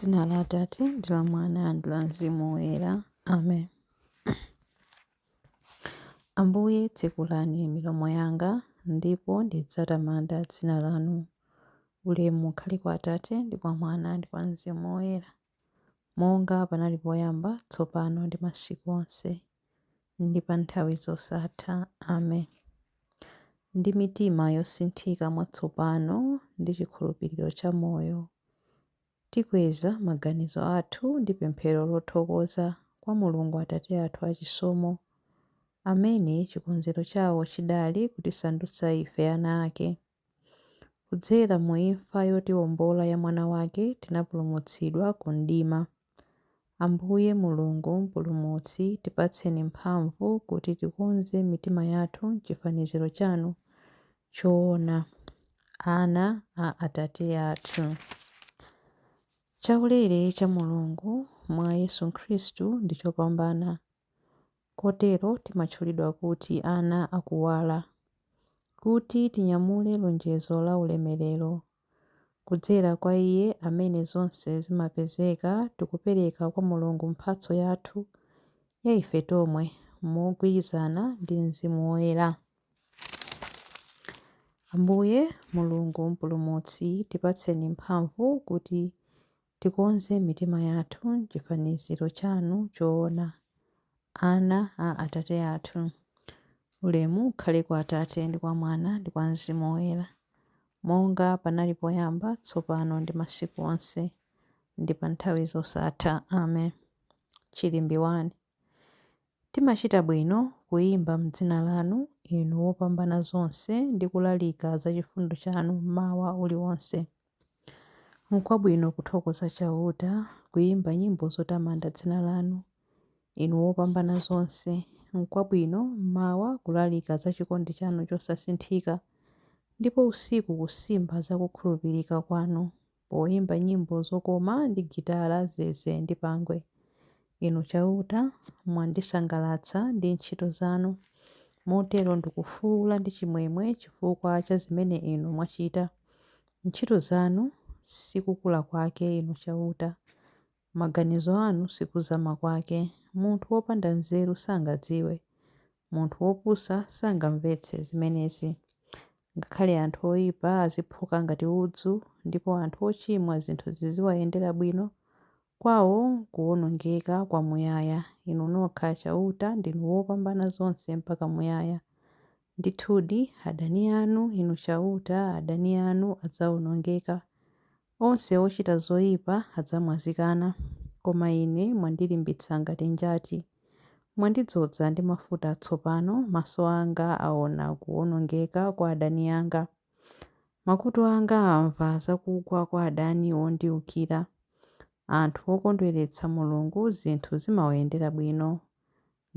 Dzina la Atate ndi la Mwana ndi la Mzimu Woyera. Amen. Ambuye tsekulani milomo yanga, ndipo ndidzatamanda dzina lanu. Ulemu ukhale kwa Atate ndi kwa Mwana ndi kwa Mzimu Woyera, monga panali poyamba, tsopano ndi masiku onse, ndi pa nthawi zosatha. Amen. Ndi mitima yosinthika mwatsopano ndi chikhulupiriro cha moyo, tikweza maganizo athu ndi pemphero lothokoza kwa Mulungu Atate athu achisomo, amene chikonzero chawo chidali kutisandutsa ife ana ake. Kudzera mu imfa yotiwombola ya Mwana wake tinapulumutsidwa ku mdima. Ambuye Mulungu Mpulumutsi, tipatseni mphamvu kuti tikonze mitima yathu m'chifaniziro chanu choona, ana a Atate athu. Chaulere cha Mulungu mwa Yesu Khristu ndi chopambana, kotero timatchulidwa kuti ana a kuwala, kuti tinyamule lonjezo la ulemerero. Kudzera kwa Iye amene zonse zimapezeka tikupereka kwa Mulungu mphatso yathu ya ife tomwe mogwirizana ndi Mzimu Woyera. Ambuye Mulungu Mpulumutsi, tipatseni mphamvu kuti tikonze mitima yathu m'chifaniziro chanu choona, ana a Atate athu. Ulemu ukhale kwa Atate ndi kwa Mwana ndi kwa Mzimu Woyera, monga panali poyamba, tsopano ndi masiku onse, ndi pa nthawi zosatha. Amen. Chilimbi 1. Timachita bwino kuyimba m'dzina lanu, Inu Wopambana zonse, ndi kulalika za chifundo chanu mmawa uliwonse. N'kwabwino kuthokoza Chauta, kuyimba nyimbo zotamanda dzina lanu, Inu Wopambana zonse. N'kwabwino m'mawa kulalika za chikondi chanu chosasinthika, ndipo usiku kusimba za kukhulupirika kwanu, poimba nyimbo zokoma ndi gitala, zeze ndi pangwe. Inu Chauta, mwandisangalatsa ndi ntchito zanu, motero ndikufuula ndi chimwemwe chifukwa cha zimene Inu mwachita. Ntchito zanu si kukula kwake, Inu Chauta! Maganizo anu si kuzama kwake! Munthu wopanda nzeru sangadziwe, munthu wopusa sangamvetse zimenezi. Ngakhale anthu oipa aziphuka ngati udzu, ndipo anthu ochimwa zinthu ziziwayendera bwino, kwao nkuwonongeka kwamuyaya. Inu nokha Chauta ndinu wopambana zonse mpaka muyaya. Ndithudi, adani anu, Inu Chauta, adani anu adzaonongeka. Onse ochita zoipa adzamwazikana. Koma ine mwandilimbitsa ngati njati. Mwandidzodza ndi mafuta atsopano, maso anga aona kuwonongeka kwa adani anga. Makutu anga amva za kugwa kwa adani ondiukira. Anthu okondweretsa Mulungu zinthu zimawayendera bwino.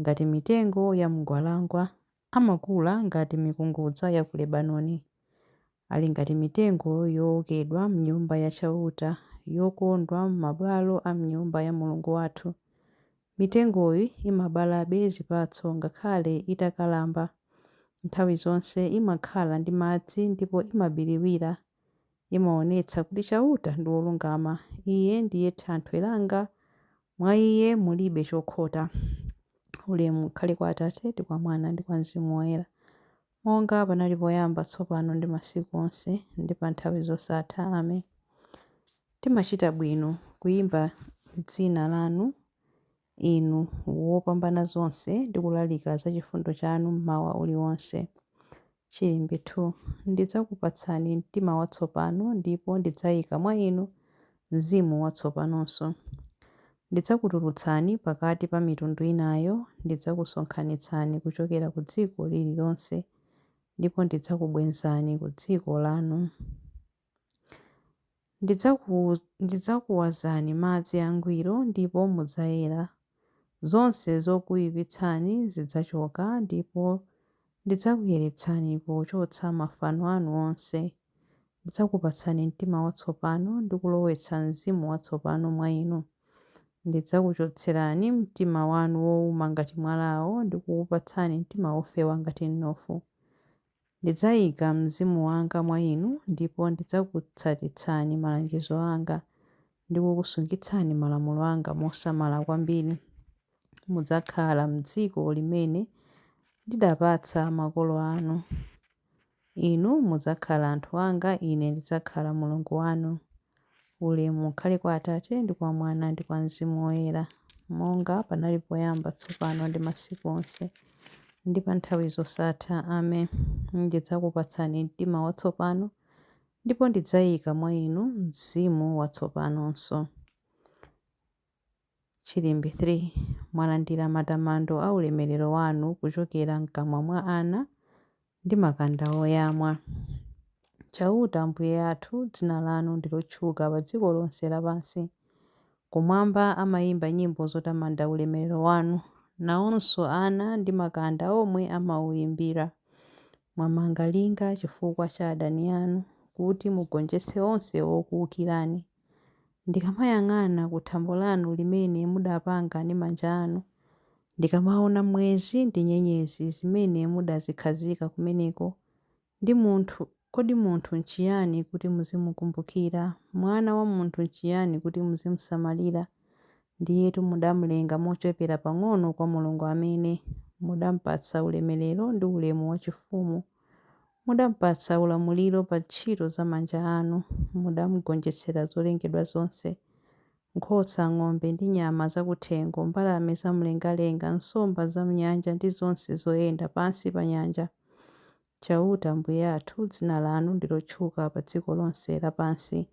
Ngati mitengo ya m'ngwalangwa, amakula ngati mikungudza ya ku Lebanoni. Ali ngati mitengo yookedwa m'Nyumba ya Chauta, yokondwa m'mabwalo a m'Nyumba ya Mulungu wathu. Mitengoyi imabalabe zipatso ngakhale itakalamba. Nthawi zonse imakhala ndi madzi ndipo imabiriwira. Imaonetsa kuti Chauta ndi wolungama. Iye ndiye thanthwe langa, mwa Iye mulibe chokhota. Ulemu ukhale kwa Atate ndi kwa Mwana ndi kwa Mzimu Woyera, monga panali poyamba, tsopano ndi masiku onse, ndi pa nthawi zosatha. Amen. Timachita bwino kuyimba m'dzina lanu, Inu Wopambana zonse, ndi kulalika za chifundo chanu mmawa uliwonse. Chilimbi 2. Ndidzakupatsani mtima watsopano ndipo ndidzaika mwa inu mzimu watsopanonso. Ndidzakutulutsani pakati pa mitundu inayo, ndidzakusonkhanitsani kuchokera ku dziko lililonse, ndipo ndidzakubwezani ku dziko lanu. Ndidzakuwazani madzi angwiro ndipo mudzayera. Zonse zokuipitsani zidzachoka, ndipo ndidzakuyeretsani pochotsa mafano anu onse. Ndidzakupatsani mtima watsopano ndi kulowetsa mzimu watsopano mwa inu. Ndidzakuchotserani mtima wanu wouma ngati mwalawo ndi kukupatsani mtima wofewa ngati mnofu. Ndidzaika mzimu wanga mwa inu ndipo ndidzakutsatitsani malangizo anga ndi kukusungitsani malamulo anga mosamala kwambiri. Mudzakhala m'dziko limene ndidapatsa makolo anu. Inu mudzakhala anthu anga, Ine ndidzakhala Mulungu wanu. Ulemu ukhale kwa Atate, ndi kwa Mwana, ndi kwa Mzimu Woyera, monga panali poyamba, tsopano, ndi masiku onse, ndi pa nthawi zosatha. Amen. Ndidzakupatsani mtima watsopano, ndipo ndidzaika mwa inu mzimu watsopanonso. Chilimbi 3. Mwalandira matamando a ulemerero wanu kuchokera m'kamwa mwa ana ndi makanda oyamwa. Chauta Ambuye athu, dzina lanu ndi lotchuka pa dziko lonse lapansi. Kumwamba amaimba nyimbo zotamanda ulemerero wanu, nawonso ana ndi makanda omwe amauimbira. Mwamanga linga chifukwa cha adani anu, kuti mugonjetse onse okuukirani. Ndikamayang'ana ku thambo lanu limene mudapanga ndi manja anu, ndikamaona mwezi ndi nyenyezi zimene mudazikhazika kumeneko, ndi munthu, kodi munthu nchiyani kuti muzimukumbukira, mwana wa munthu nchiyani kuti muzimusamalira? Ndiyetu mudamlenga mochepera pang'ono kwa Mulungu amene mudampatsa ulemerero ndi ulemu wachifumu. Mudampatsa ulamuliro pa ntchito za manja anu, mudamgonjetsera zolengedwa zonse, nkhosa, ng'ombe ndi nyama zakuthengo, mbalame zamumlengalenga, nsomba zam'nyanja ndi zonse zoyenda pansi pa nyanja. Chauta Ambuye athu, dzina lanu ndi lotchuka pa dziko lonse lapansi.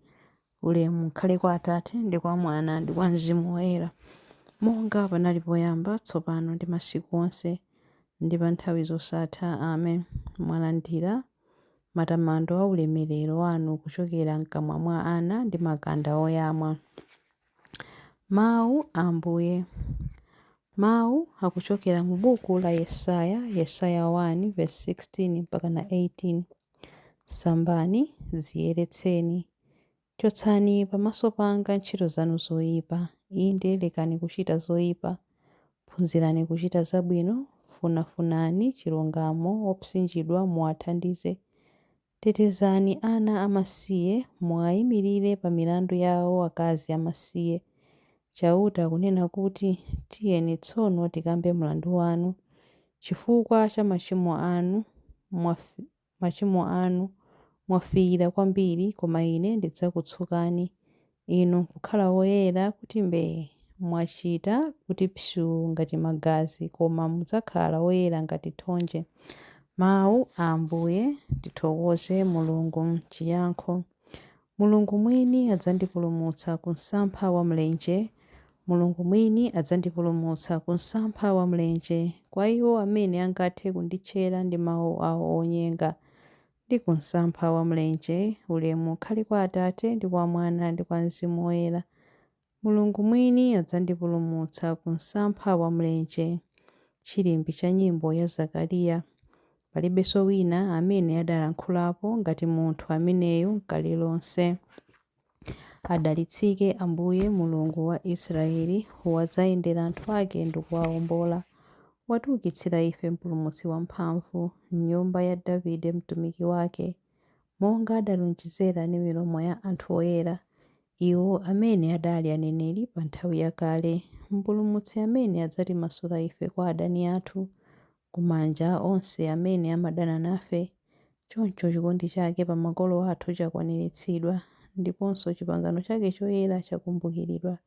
Ulemu ukhale kwa Atate, ndi kwa Mwana, ndi kwa Mzimu Woyera, monga panali poyamba, tsopano, ndi masiku onse, ndi pa nthawi zosatha. Amen. Mwalandira matamando a ulemerero wanu kuchokera m'kamwa mwa ana ndi makanda oyamwa. Mawu a Ambuye. Mawu akuchokera mu buku la Yesaya, Yesaya 1 verse 16 mpaka na 18. Sambani, dziyeretseni. Chotsani pamaso panga ntchito zanu zoyipa. Inde lekani kuchita zoyipa. Phunzirani kuchita zabwino, funafunani chilungamo, opsinjidwa muwathandize. Tetezani ana amasiye, muwayimirire pa milandu yawo akazi amasiye. Chauta akunena kuti, Tiyeni tsono tikambe mlandu wanu, chifukwa cha machimo anu mwafiira kwambiri, koma Ine ndidzakutsukani, inu nkukhala woyera kuti mbee! Mwachita kuti psuu ngati magazi, koma mudzakhala oyera ngati thonje. Mawu a Ambuye. Tithokoze Mulungu. Chiyankho. Mulungu mwini adzandipulumutsa ku msampha wa mlenje. Mulungu mwini adzandipulumutsa ku msampha wa mlenje, kwa iwo amene angathe kunditchera ndi mawu awo onyenga, ndi ku msampha wa mlenje. Ulemu ukhale kwa Atate, ndi kwa Mwana, ndi kwa Mzimu Woyera. Mulungu mwini adzandipulumutsa ku msampha wa mlenje. Chilimbi cha nyimbo ya Zakariya. Palibenso wina amene adalankhulapo ngati munthu ameneyu n'kale lonse. Adalitsike Ambuye, Mulungu wa Israele, wadzayendera anthu ake ndi kuwaombola. Watiukitsira ife Mpulumutsi wamphamvu, m'nyumba ya Davide mtumiki wake, monga adalonjezera ndi milomo ya anthu oyera, iwo amene adali aneneri pa nthawi yakale, Mpulumutsi amene adzatimasula ife kwa adani athu, ku manja a onse amene amadana nafe. Choncho chikondi chake pa makolo athu chakwaniritsidwa, ndiponso chipangano chake choyera chakumbukiridwa.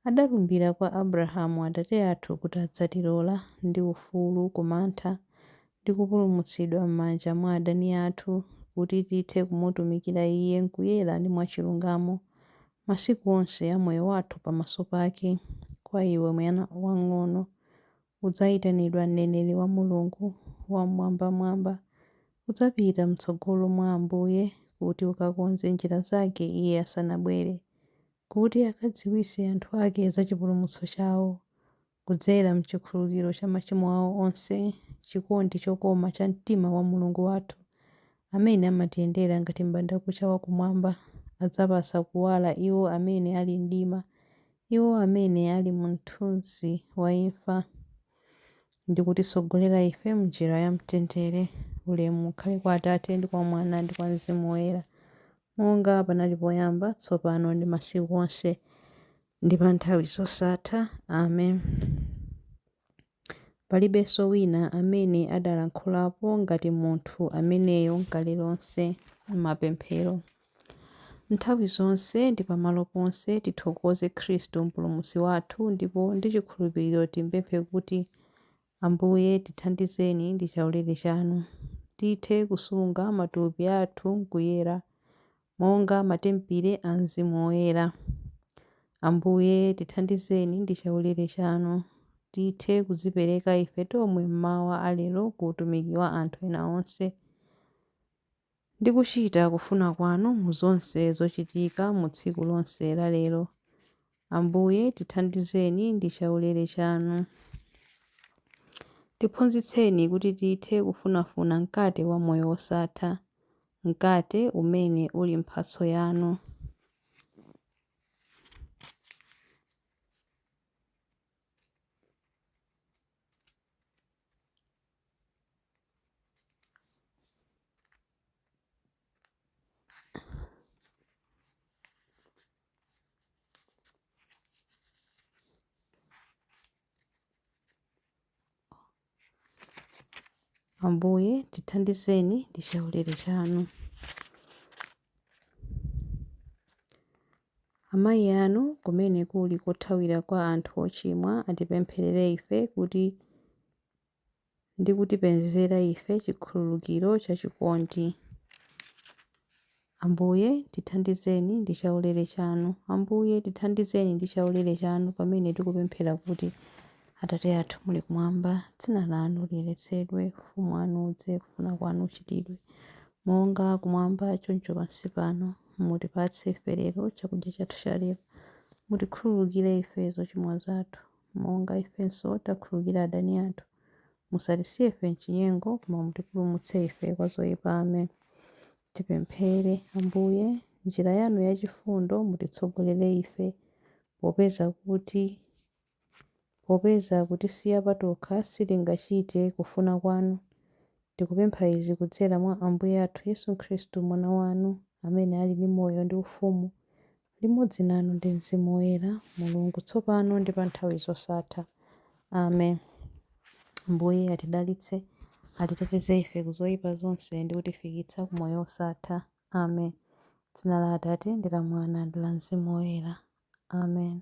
Adalumbira kwa Abrahamu atate athu kuti adzatilola ndi ufulu ku mantha, ndi kupulumutsidwa m'manja mwa adani athu, kuti tithe kumutumikira Iye m'kuyera ndi mwachilungamo, masiku onse a moyo wathu pamaso pake. Kwa iwe mwana wamng'ono, udzaitanidwa mneneri wa Mulungu Wam'mwambamwamba. Udzapita m'tsogolo mwa Ambuye kuti ukakonze njira zake Iye asanabwere, kuti akadziwitse anthu ake za chipulumutso chawo, kudzera m'chikhululukiro cha machimo awo onse, chikondi chokoma cha mtima wa Mulungu wathu, amene amatiyendera ngati m'bandakucha wa kumwamba, adzapatsa kuwala iwo amene ali m'mdima, iwo amene ali mu mthunzi wa imfa, ndi kutitsogolera ife m'njira ya mtendere. Ulemu ukhale kwa Atate, ndi kwa Mwana, ndi kwa Mzimu Woyera, Monga panali poyamba, tsopano ndi masiku onse, ndi pa nthawi zosatha. Amen. Palibenso wina amene adalankhulapo ngati munthu ameneyo n'kale lonse. Mapemphero. Nthawi zonse ndi pamalo ponse tithokoze Khristu Mpulumutsi wathu ndipo ndi chikhulupiriro timpemphe kuti, Ambuye tithandizeni ndi chaulere chanu, tithe kusunga matupi athu m'kuyera, monga matempile a Mzimu Woyera. Ambuye tithandizeni ndi chaulere chanu, tithe kudzipereka ife tomwe m'mawa a lero ku utumiki wa anthu ena onse, ndi kuchita kufuna kwanu mu zonse zochitika mu tsiku lonse la lero. Ambuye tithandizeni ndi chaulere chanu. Tiphunzitseni kuti tithe kufunafuna mkate wa moyo wosatha, mkate umene uli mphatso yanu. Ambuye tithandizeni ndi chaulere chanu. Amayi anu, kumene kuli kothawira kwa anthu ochimwa, atipempherere ife kuti ndi kutipezera ife chikhululukiro cha chikondi. Ambuye tithandizeni ndi chaulere chanu. Ambuye tithandizeni ndi chaulere chanu pamene tikupemphera kuti, Atate athu muli kumwamba, dzina lanu liyeretsedwe, ufumu wanu udze, kufuna kwanu kuchitidwe, monga kumwamba choncho pansi pano. Mutipatse ife lero chakudya chathu cha lero. Mutikhululukire ife zochimwa zathu, monga ifenso takhululukira adani athu. Musatisiye ife m'chinyengo, koma mutipulumutse ife kwa zoyipa. Amen. Tipemphere. Ambuye, m'njira yanu yachifundo mutitsogolere ife, popeza kuti popeza kutisiya patokha sitingachite kufuna kwanu. Tikupempha izi kudzera mwa Ambuye athu Yesu Khristu, Mwana wanu, amene ali ndi moyo ndi ufumu limodzi nanu ndi Mzimu Woyera, Mulungu, tsopano ndi pa nthawi zosatha. Amen. Ambuye atidalitse, atiteteze ife ku zoyipa zonse ndi kutifikitsa ku moyo wosatha. Amen. Dzina la Atate ndi la Mwana ndi la Mzimu Woyera. Amen.